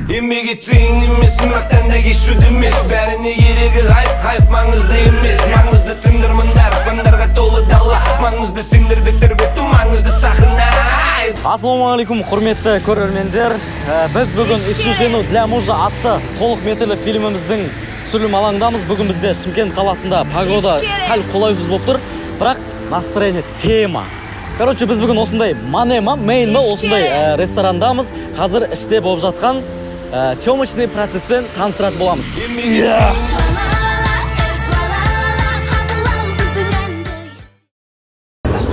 Еңбек етсең емес, мақтанда кешуді емес. Бәріне керегі хайп, хайп маңызды емес. Маңызды тыңдармандар, фандарға толы дала. Маңызды сендерді тербету, маңызды сахна. Ассалаумағалейкум, құрметті көрермендер. Біз бүгін «Ищу жену для мужа» атты толық метрлі фильміміздің түсірілім алаңындамыз. Бүгін бізде Шымкент қаласында погода сәл қолайсыз болып тұр, бірақ настроение тема. Короче, біз бүгін осындай Мане ма, Мейн ба, осындай ресторандамыз. Қазір іште болып жатқан съемочный процесспен таныстыратын боламыз.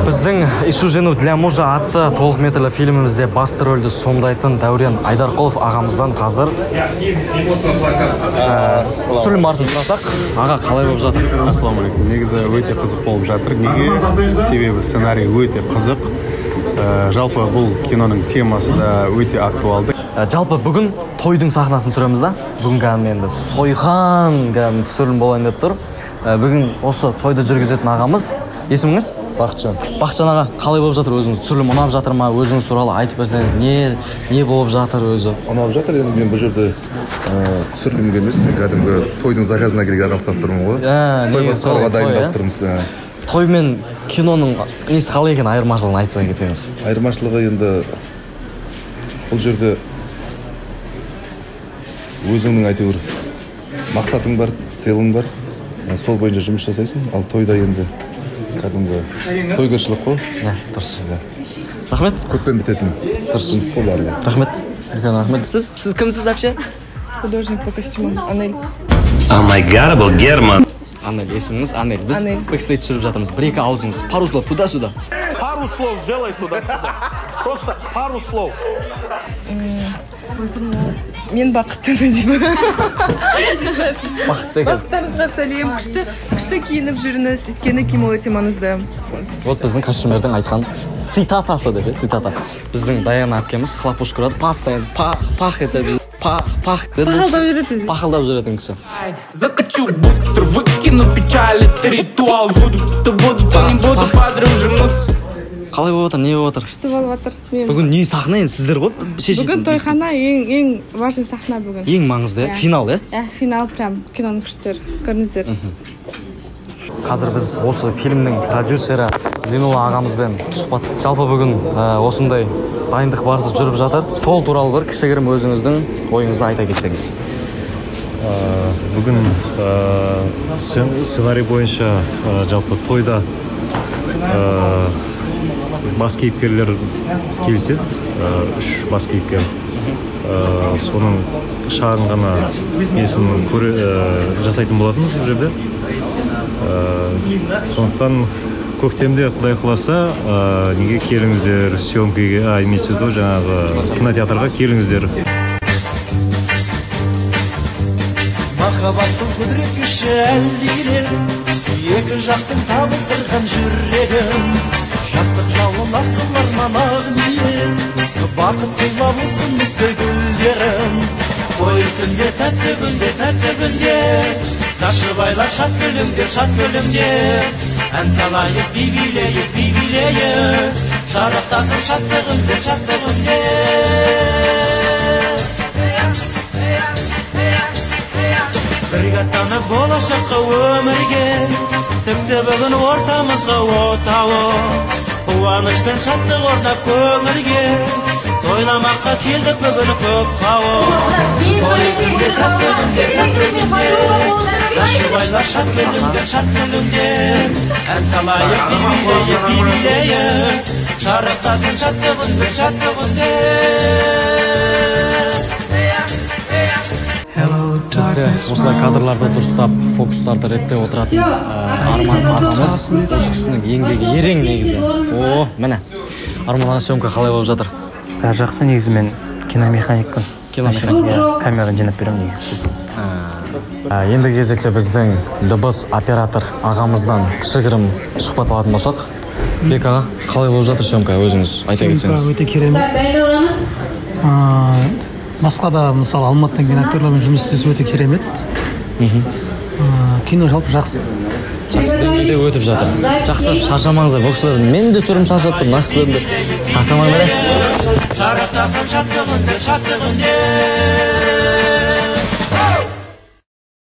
Біздің «Ищу жену для мужа» атты толық метрлі фильмімізде басты рөлді сомдайтын Дәурен Айдарқұлов ағамыздан қазір түсірілім барысын сұрасақ. Аға, қалай болып жатыр? Ассалаумағалейкум. Негізі өте қызық болып жатыр. Неге? Себебі сценарий өте қызық. Жалпы бұл киноның темасы да өте актуалды. Жалпы бүгін тойдың сахнасын түсіреміз да. Бүгін кәдімгі енді сойқан кәдімгі түсірілім болайын деп тұр. Бүгін осы тойды жүргізетін ағамыз, есіміңіз? Бақытжан. Бақытжан аға, қалай болып жатыр өзіңіз? Түсірілім ұнап жатыр ма? Өзіңіз туралы айтып берсеңіз, не болып жатыр өзі? Ұнап жатыр. Енді мен бұл жерде түсірілімге емес, мен кәдімгі тойдың заказына келген адам ұқсап тұрмын ғой. Той басқаруға дайындалып тұрмыз. Той мен киноның несі қалай екен, айырмашылығын айтса кетсеңіз? Айырмашылығы енді бұл жерде өзіңнің әйтеуір мақсатың бар, целің бар, сол бойынша жұмыс жасайсың. Ал тойда енді кәдімгі тойгершілік қой. Дұрыс. Рахмет. Көппен бітетін. Дұрыс. Жұмыс қой барлығы. Рахмет. Үлкен рахмет. Сіз кімсіз вообще? Художник по костюмам. Анель. Oh my God, бұл Герман. Анель, есіміңіз Анель. Біз бэкстейдж түсіріп жатырмыз. Бір-екі аузыңыз. Пару слов туда-сюда. Пару слов сделай туда-сюда. Просто пару слов. Мен бақыттымын деймін. Бақытты екен. Бақыттарыңызға сәлем. Күшті киініп жүріңіз, өйткені киім өте маңызды. Вот біздің костюмердің айтқан цитатасы деп, цитата. Біздің Даяна әпкеміз хлопушка ұрады, постоянно пах, пах етеді, пах, пах деді. Пахалдап жүретін. Пахалдап жүретін кісі. Закачу бутер, выкину печаль, это ритуал. Буду, то буду, то не буду, подружимся. Қалай болып жатыр, не болып жатыр? Күшті болып жатыр. Бүгін не сахна енді, сіздер ғой шешетін? Бүгін тойхана ең важный сахна бүгін. Ең маңызды, финал, иә? Иә, финал прям, киноның күштер, көріңіздер. Қазір біз осы фильмнің продюсері Зейнулла ағамызбен сұхбат. Жалпы бүгін осындай дайындық барысы жүріп жатыр. Сол туралы бір кішігірім өзіңіздің ойыңызды айта кетсеңіз. Бүгін сценарий бойынша жалпы тойда бас кейіпкерлер келіседі, үш бас кейіпкер. Соның шағын ғана несін жасайтын болатынбыз бұл жерде. Сондықтан көктемде Құдай қаласа, неге келіңіздер, съемкеге, имеется в виду жаңағы кинотеатрға келіңіздер. Махаббаттың құдірет күші әлдилер, екі жақтың табыстырған жүрегін. Жастық жалын асыл арман ақ ниет, бақыт сыйлап өсімдікті гүлдерін. Той үстінде тәтті күнде, тәтті күнде, жас жұбайлар шат күлімдер, шат күлімдер. Ән салайық, би билейік, би билейік, шарықтасын шаттық үндер, шаттық үндер. Бірге аттанып болашаққа өмірге, тіпті бүгін ортамызға отауы. Қуаныш пен шаттық орнап көңілге, тойламаққа келдік бүгін көп хауық. Той үстінде тәтті күнде, тәтті күнде, жас жұбайлар шат күлімдер, шат күлімдер. Ән салайық, би билейік, би билейік, шарықтасын шаттық үндер, шаттық үндер. Бізде осылай кадрларды дұрыстап, фокустарды реттеп отыратын Арман ағамыз. Осы кісінің еңбегі ерең негізі. О, міне. Арман аға, съемка қалай болып жатыр? Бәрі жақсы, негізі мен киномеханикпін. Киномеханик. Камераны жинап беремін негізі. Ендігі кезекте біздің дыбыс оператор ағамыздан кішігірім сұхбат алатын болсақ. Бек аға, қалай болып жатыр съемка, өзіңіз айта кетсеңіз? Съемка өте керемет. Басқа да, мысалы, Алматыдан келген актерлармен жұмыс істесу өте керемет. Кино жалпы жақсы. Жақсы деңгейде өтіп жатыр. Жақсы, шаршамаңыздар. Бұл кісілер, мен де түрім шаршап тұр, мына кісілердің де шаршамаңдар. Шарықтасын шаттығында, шаттығында.